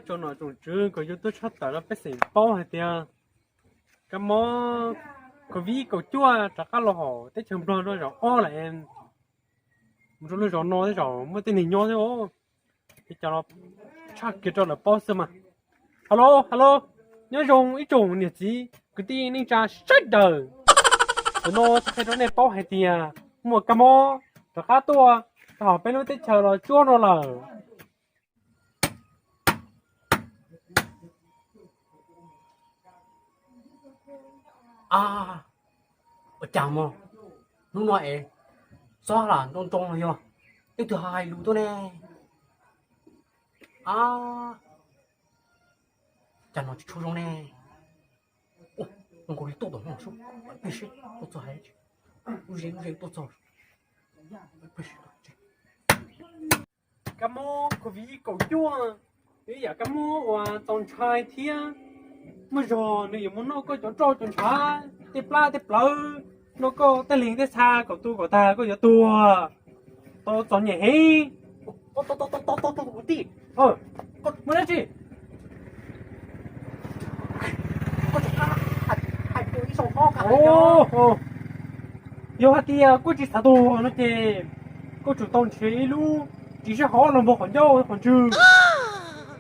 Tsoom nom tsoom tswv kom yus tuaj tshaj tawm rau pej xeem paub hais tias kab mob covid kaum cuaj rov qab los hauv teb chaws Nplog rau zaum ob lawm. Mus rau lub zos no tej zaum muaj tej neeg nyob thiab os. Ces cov no tshaj kiag rau lawv paub xwb mas. Hello, hello, nyob zoo ib tsoom niam txiv kwv tij neej tsa sawv daws. Ntawm no tsis qhia rau nej paub hais tias muaj kab mob rov qab tuaj rau hauv peb lub teb chaws los tsuab no lawm. A, ua cas mog, hnub no es xob lam ntoo ntoo los yog leej twg hais lus tuaj ne? A, cas no tsis tshua zoo ne. Zoo nkaus li tuaj tom no sub, peb sib tuaj txog hais, lub ze lub ze tuaj txog. Kab mob covid kaum cuaj, ib yam kab mob uas txaus ntshai thiab. Muaj zog nws yuav mus noj koj cov roj cov ntshav, tej plab tej plawv, noj koj tej leeg tej txha kom tu kom tag koj yuav tuag. Tau txom nyem heev. Tau tau tau tau tau tau kuv tij. Muaj dab tsi? Yog hais tias koj tsis xav tuag no ces koj tsum tau nrhiav ib lub ris sab hauv los npog qhov ncauj qhov ntswg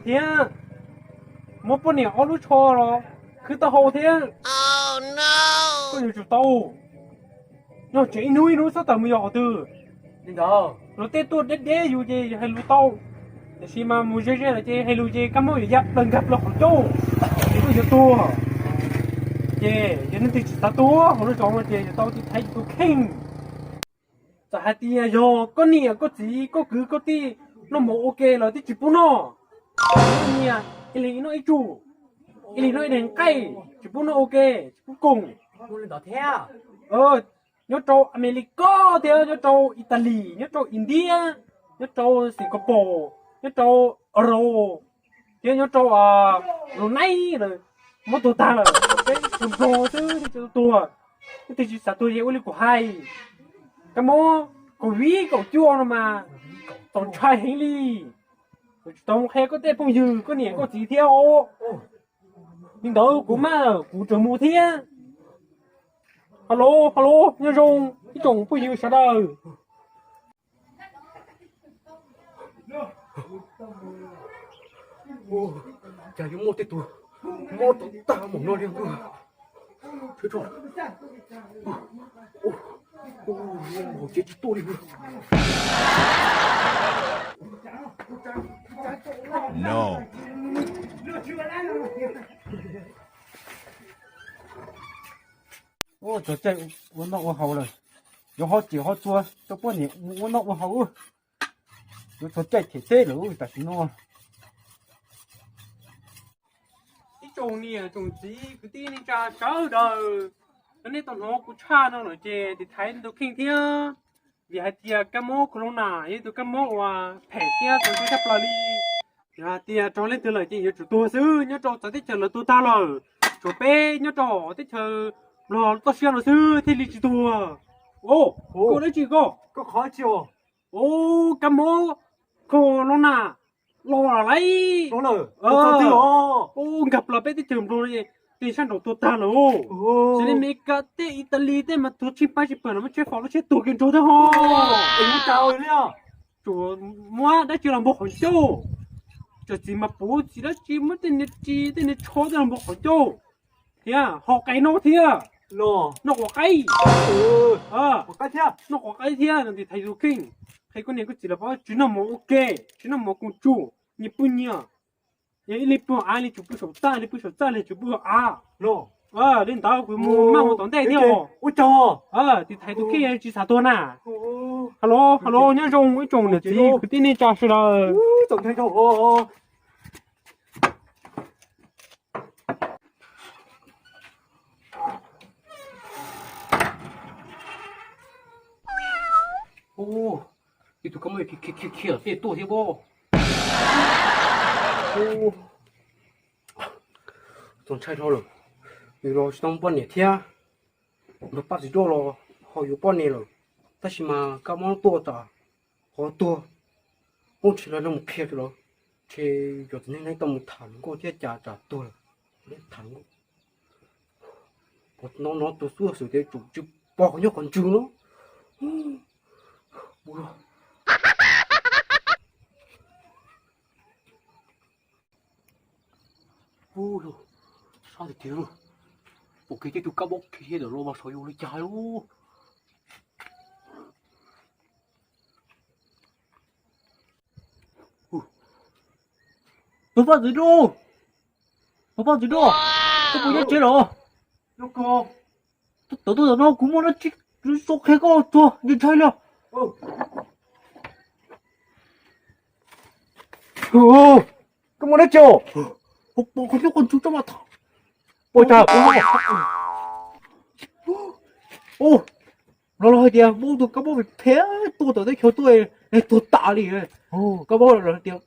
thiab muab poj niam ob lub tsho los khwb taub hau thiab. Koj yuav tsum tau. Yog tseem ib hnub ib hnub txhob tawm mus yos qhov twg. Luag tej tuaj deb deb yus ces yus hais lus tau, tiam sis mas mus ze ze lawm ces hais lus ces kab mob yuav ya plaws nkag plaws qhov ncauj, ces koj yuav tuag. Ces yog leej twg tsis xav tuag hauv lub zos no ces yuav tau tiv thaiv yus tus kheej. Txawm hais tias yog koj niam koj txiv koj kwv koj tij noj mov ua ke los twb tsis pub noj. Nyias ib leeg noj ib tsum, ib leeg noj ib daig nqaij, tsis pub noj ua ke, tsis pub koom. Nyob rau Amelikas thiab nyob rau Italis, nyob rau India, nyob rau Singapore, nyob rau Aros, thiab nyob rau Brunei lawm, muab tuag tag lawm, peb tsuas Nplog xwb thiaj tsis tuag. Leej twg tsis xav tuag ces ua li kuv hais. Kab mob covid kaum cuaj no mas txaus ntshai heev li. Kuv tsis tau mus qhia koj tej phooj ywg koj niam koj txiv thiab os. Li ntawd kuv maj kuv tseem mus thiab. Hello, hello, nyob zoo ib tsoom phooj ywg sawv daws. Cas yuav muaj tej tus mob tag npaum no li. Hauv tsev tsis tuaj li. Ua txog caij ua noj ua haus lawm, yuav ho tseem ho txua rau poj niam mus ua noj ua haus. Yuav txog caij them teb lawm tam sim no. Ib tsoom niam tsoom txiv kwv tij neej tsa sawv daws, yog nej tau hnov kuv tshaj no lawm ces tiv thaiv nej tus kheej thiab, vim hais tias kab mob corona yog ib tug kab mob uas phem thiab txaus ntshai tshaj plaws li. Yog hais tias raug leej twg lawm ces yuav tsum tuag xwb, nyob rau txawv teb chaws lawv tuag tag lawm, tshuav peb nyob rau teb chaws Nplog toj siab no xwb thiaj li tsis tuag. Koj dab tsi koj? Ub, kab mob corona los lawm lauj. Ub, nkag plaws peb teb chaws Nplog no, tej sab nraud tuag tag lawm. Xws li Meskas tej Italis tej mas tuag tshij pab tshij pawg los muab tsheb faus lub tsheb tuag kiag nrog thiab ho. Tsuas muab dab tsi los npog qhov ncauj, tsoom txiv mas puv txiv dab tsi muab tej niag ris tej niag tsho tej los npog qhov ncauj thiab haus qe noj thiab. Noj quav qaib, noj quav qaib thiab no tiv thaiv tus kheej. Qhia koj niam koj txiv lawv paub tsis noj mov ua ke, tsis noj mov koom tsum, nyias pw nyias, yog ib leeg pw hauv av, ib leeg tsum pw saum txaj, ib leeg pw saum txaj, ib leeg tsum pw hauv av. Li ntawd kuv mus maj mus tom ntej thiab os. Tiv thaiv tus kheej tsis xav tuag na. Hello, hello, nyob zoo ib tsoom niam txiv kwv tij neej tsa sawv daws. Ib tug kab mob khiav khiav khiav tej tuaj thiab pob. Txaus ntshai dhau lawm, yus los tsis tau poj niam thiab, nrog pab txiv duaj los ho yuav poj niam lawm, tab sis mas kab mob tuaj tas. Ua tuag, muab ntshe los no mus qhia rau lawv, ntshe cov txiv neej neeg tau mus tham hluas nkauj thiab cas tsam tuag lawm. Tham hluas nkauj, no no tus xub xwm tias tsum tsis pom qhov nyob qhov ntswg no. Ub, sab tiag tiag, pom kiag tej tug kab mob khiav los mas xyov yuav ua li cas lauj. Pab, pab txiv duj, pab, pab txiv duj, koj puas nyob tsev los? Tau tau no kuv muaj dab tsi so qhia koj tsuag ntshai li. Koj muaj dab tsi? Pom qhov nyob qhov ntswg tso mas tham. Pom cas? Los los hais tias muaj tus kab mob phem phem tuaj tom teb chaws tuaj, tuag tas li. Kab mob los tias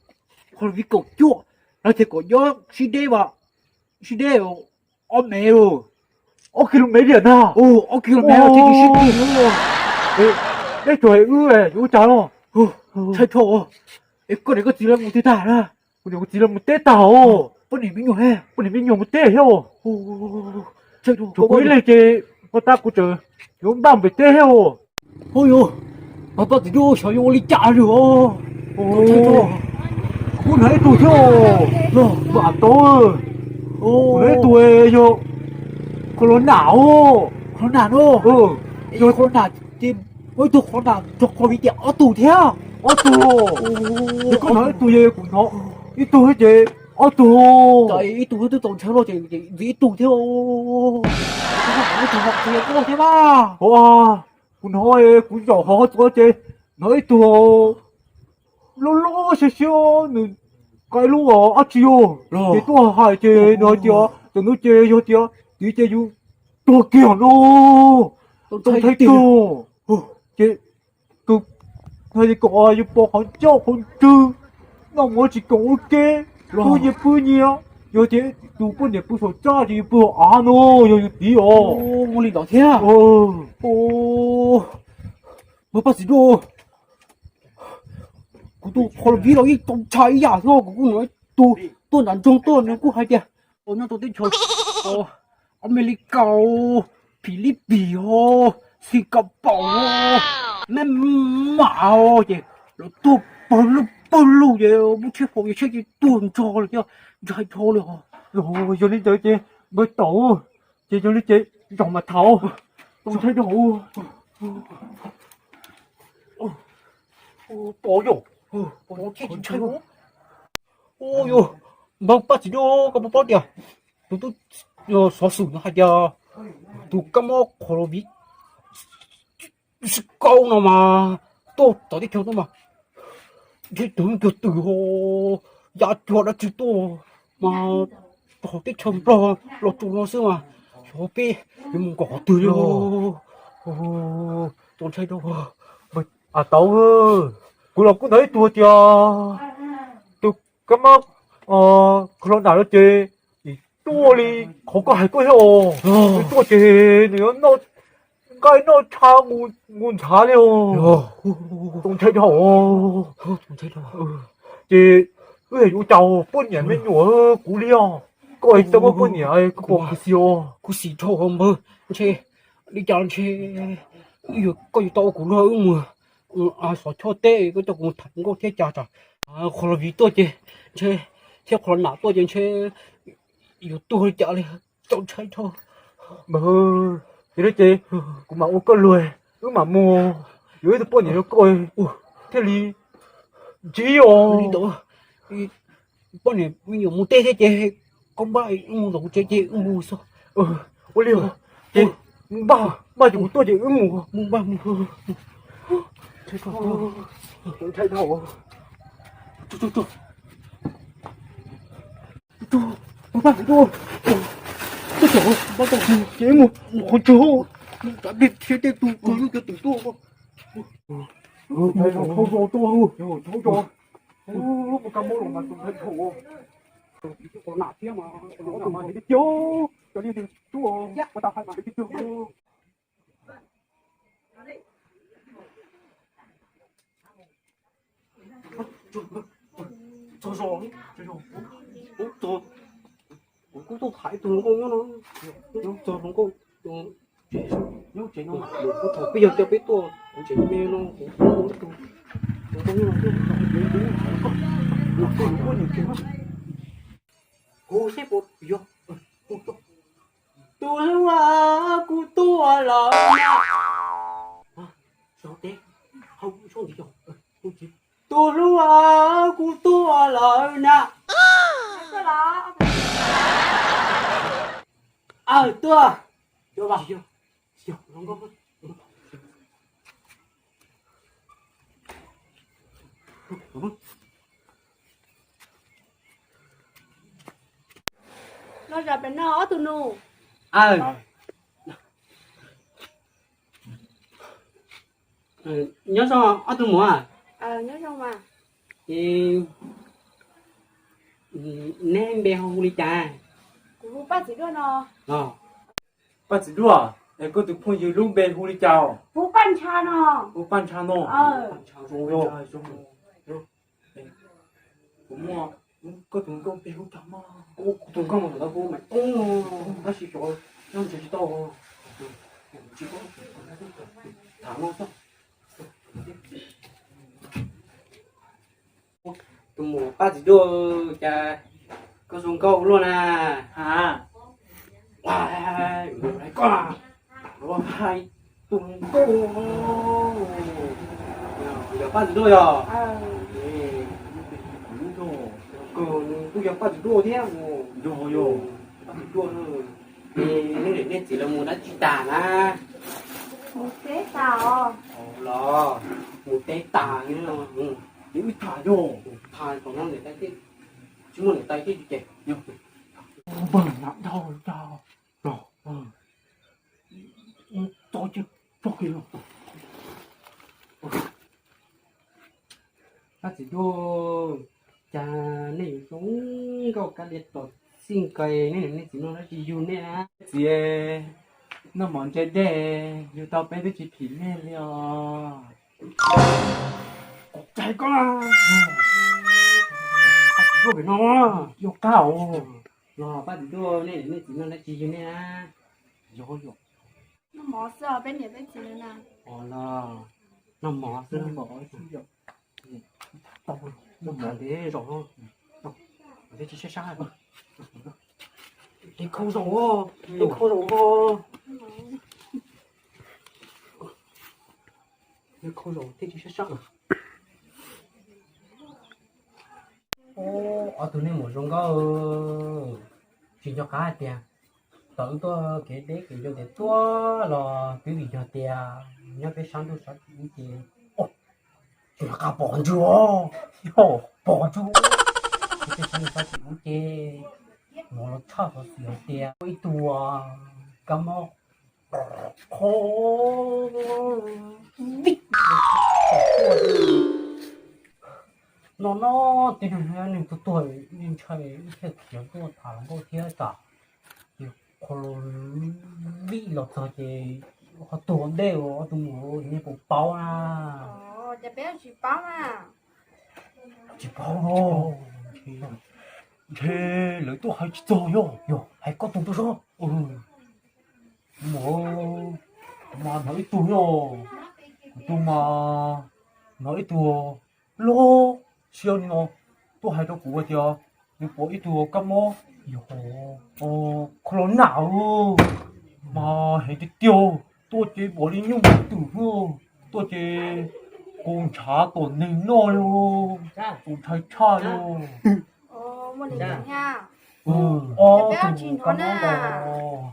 qhov viv kaum cuaj, los tias kom nyob sib deb mas, sib deb ob mev, ob kis lus mev diam na. Ob kis lus mev thiaj li sib kis. Deb tsuag wb yuav ua cas no? Ntshai dhau. Es koj niam koj txiv lawv mus twg tag na? Kuv niam kuv txiv lawv mus teb tag os. Poj niam me nyuam, poj niam me nyuam mus teb thiab os. Tshuav kuv ib leeg ces koj tab kuv tseem yuav npaj npem teb thiab os. Ub, yus, pab, pab txiv duj, xyov yuav ua li cas li os. Kuv hnov ib tug thiab os. Npawg Av Tauv, kuv hnov ib tug yog Khaus Los Nam os. Khaus Los Nam no. Yog Khaus Los Nam ces muaj ib tug Khaus Los Nam nrog Khaus Los Viv tias ob tug thiab. Ob tug. Ces koj hnov ib tug ces kuv hnov ib tug thiab ces ob tug. Ib tug twb txaus ntshai lawm ces ntxiv ib tug thiab. Ib tug ho qhia koj thiab mas. Kuv hnov, kuv zaum hauv txuas ces hnov ib tug loj loj siab siab, nws nqa lub dab tsi os, ces tuaj hais ces nws hais tias tam sim no ces yog tias tiv ces yus tuag kiag no, txaus ntshai tiag. Ces hais kom yus pom qhov ncauj qhov ntswg, noj mov tsis koom ua ke, pw nyias pw nyias, yog tias tus poj niam pw saum txaj ces yus pw hauv av no, yog yus tiv os. Ua li ntawd thiab. Mas pab txiv duj, kuv tus Khaus Los Viv los yeej txaus ntshai ib yam thiab. Kuv kuj hnov tus tuaj nram nroog tuaj nws kuj hais tias nyob rau teb chaws Amelikas, Philippines, Singapore, Myanmar ces lawv tuaj pawg lug pawg lug ces muab tshiab faus ces tshiab ces tuag nrog lawm thiab, ntshai dhau li os. Yog li ntawd ces npawg Taum, ces yog li ces zaum mas tham, txaus ntshai dhau. Pom yom, pom thiab tsis ntshai. Ub, yus, npawg pab txiv duj, koj puas paub tias tus tub xov xwm no hais tias tus kab mob Khaus Los Viv sib kaub no mas tuaj tom teb chaws tuaj mas ntshe tus twg twm ho ya cuag dab tsi tuaj mas rau hauv teb chaws Nplog los tsuas no xwb mas xyov peb yuav mus nkaum qhov twg li. Txaus ntshai dhau. Av Tauv, kuv los kuj hnov ib tug tias tus kab mob Khaus Los Nam no ces tuaj li qhov koj hais tuaj thiab os. Nws tuaj ces nws yuav noj nqaij noj tsha nqus ntshav li os. Txaus ntshai dhau. Ces wb yuav ua cas poj niam me nyuam kuv li os. Koj tau muaj poj niam koj puas khuv xim os? Khuv xim dhau npawg, ntshe li cas ntshe wb yuav, koj yuav tau ua kuv luag wb mus xov choj teb, koj coj kuv mus tham hluas nkauj thiab cas tsam Khaus Los Viv tuaj ces ntshe, thiab Khaus Los Nam tuaj ces ntshe yuav tuag li cas li, txaus ntshai dhau. Npawg, yog li ces kuv mam ua koj luag, wb mam mus, yuav ib tug poj niam rau koj thiaj li ntsib os. Poj niam me nyuam mus teb thiab ces koj npaj wb mus tom kuv tsev ces wb mus xwb. Ua li os, ces npaj, npaj ces kuv tuaj ces wb mus. Mus npaj mus. Ntshai dhau. Mus npaj mus. Ces wb mus qhov ntswg, mus tsav dej thiab tej tug kawg lub cov twm tuaj. Ntshai dhau tuaj, ntshai dhau. Mus kab mob los mas ntshai dhau. Cov nam thiab mas, cov nam mas, cov nej tuaj, ua tau hais mas, cov Txog zos, kuv kuj tuaj tham ib tug hluas nkauj nyob no, nyob txog hluas nkauj, kuv tham peb yog coj peb tuaj kuv tseem me no, kuv ib tug hluas nkauj nyob no, kuv saib puas yog. Tus hlub, kuv tuaj lawm na. Tus hlub, kuv tuaj lawm na. Aw, tuaj. Los zam pem no ob tug nus. Nyob zoo ob tug muam. Neb npe hu li cas? Kuv hu Paj Txiv Duaj no. Paj Txiv Duaj, es koj tus phooj ywg lub npe hu li cas? Hu Paj Ntsha no. Hu Paj Ntsha no. Kuv muaj, koj tus nkauj npe hu cas mas? Kuv tus nkauj mas ntawd hu Maiv Toob no, tab sis xyov nyob ntshe tsis tau. Tsis paub, tham no xwb. Tus muam Paj Txiv Duaj, cas koj zoo nkauj ua luaj na? Hais koj, hais tus nkauj yog Paj Txiv Duaj yog? Kuv kuj yog Paj Txiv Duaj thiab. Yog, yog. Paj Txiv Duaj, nej niam nej txiv lawv mus dab tsi tas na? Mus teb tas os. Los mus teb tas, nws wb tham yog. Tham tom no niam tais thiaj, tsis muaj niam tais thiab ces npawg hnav dhau cas los txog ces txog kiag los. Paj Txiv Duaj, cas nej yuav zoo nkauj kab lias tom txij nkaus, nej niam nej txiv noj dab tsi yug nej na? Txiv, noj mov ntse dej yug tau peb twb tsis phim nej li os. Kuv cais koj, Paj Txiv Duaj pem no, yog qab os. Los Paj Txiv Duaj, nej niam nej txiv noj dab tsi yug nej na? Yog, yog. Noj mov xwb os, peb niam peb txiv na. Os, los noj mov xwb. Noj mov ntev zog, tsis sab sab. Tej khau zaum, tej khau zaum, tej khau zaum thiaj tsis sab sab. Ob tug nej muam zoo nkauj, tsis nco qab hais tias thaum wb tuaj kev deb kev ncua tias tuaj los twb vim yog tias nyob peb sab ntuj sab tim ub ces tsis nco qab pom ntsuag, yog pom ntsuag, peb sab ntuj sab tim ub ces hnov los tshaj xov xwm hais tias muaj ib tug kab mob qhov vij no no, tib neeg tuaj tuag, ntshai ib txhia khiav tuaj tham hluas nkauj thiab tsam ces qhov vij los txog ces ho tuag deb, ob tug muam nej puas paub na? Ces peb tsis paub na. Tsis paub los ntshe lawv tuaj hais tsis txog, yog, yog hais koj tus tuaj sob. Muam, kuv mas hnov ib tug yog, kuv tus mas hnov ib tug loj siab li no tuaj hais rau kuv tias nws pom ib tug kab mob, yog, kho los nam mas heev tiag tiag, tuaj ces npaum li nyuj npaum twm xwb, tuaj ces kaus ntshav tom neeg noj li, tus ntshai tshaj li. Ob tug kab mob ntawd,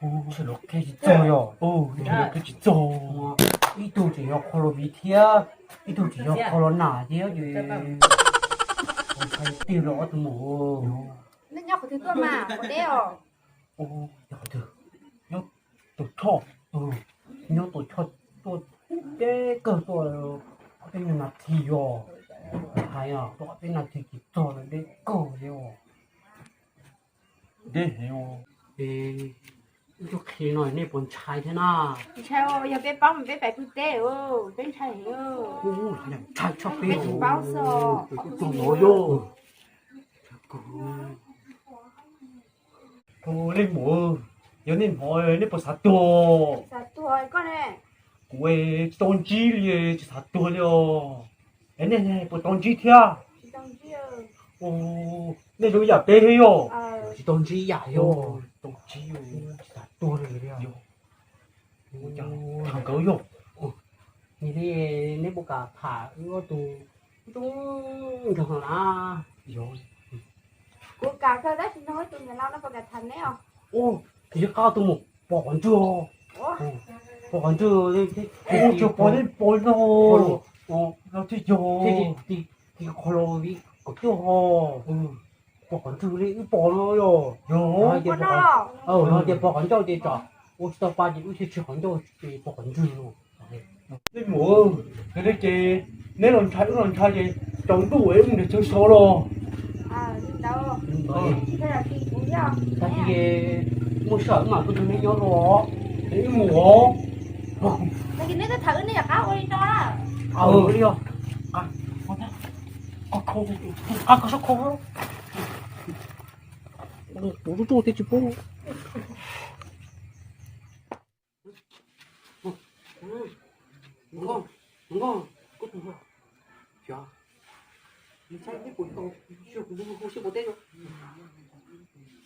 sawv daws qhia tsis txog, yog, sawv daws qhia tsis txog. Ib tug tseem yog kho los viv thiab, ib tug tseem yog kho los nam thiab ces tus ntshai tiag los ob tug muam. Nej nyob qhov twg tuaj mas, qhov deb os? Nyob Tawm Tshoj, nyob Tawm Tshoj tuaj deb kawg, tuaj ob peb nas this yog, hais tuaj ob peb nas this ces txog lawm, deb kawg li os. Deb heev os. Ib tug qhia no nej puas ntshai thiab na? Ntshai, yog peb paub mas peb pais pw teb, peb ntshai heev. Ntshai tshaj peb. Tsis paub xwb. Tus no yog. Leej muam, yog nej hnov nej puas xav tuag? Kuv tsis tau ntsib li, tsis xav tuag li os. Es nej puas tau ntsib thiab? Nej zoo yam peb thiab yog? Tsis tau ntsib yam yog. Tau ntsib, tsis xav tuag li. Tham nkawd yog. Neb puas kam tham wb ob tug nrog na? Kuv kam kawg tab sis nrog tus niam laus no puas kam tham neb os? Ua, ces qab tus mus pom qhov ntswg. Pom qhov ntswg, tsuas pom nej pom no. No thiaj yog. Qhov los kaum cuaj ho. Pom qhov ntswg li wb pom no yog. Yog. No tias pom qhov ncauj ces tsam ua tsis tau pa ces wb thiaj tshwm qhov ncauj ces pom qhov ntswg no. Leej muam, yog li ces neb los ntshai wb los ntshai ces tsaus ntuj es wb mus nrhiav chaw so los. Tag kis muaj sij hawm wb mam tuaj nrog neb nyob dua. Es wb mus os. Tag kis neb tuaj tham wb neb yam qab ua li no. Ua li os. Qab koj sab khau. Kuv tuaj tuaj thiab tsis paub.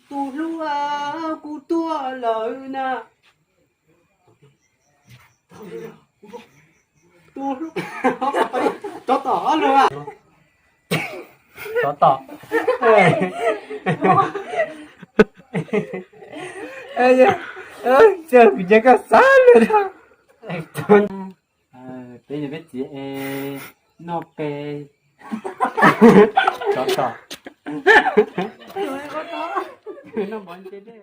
Tus hlub, kuv tuaj lawm na. Tus hlub, tsov tom luag. Tsov tom. Kuv nco koj xav lawm. Peb niam peb txiv es noj peb. Tsov tom. Noj mov ntsej dej.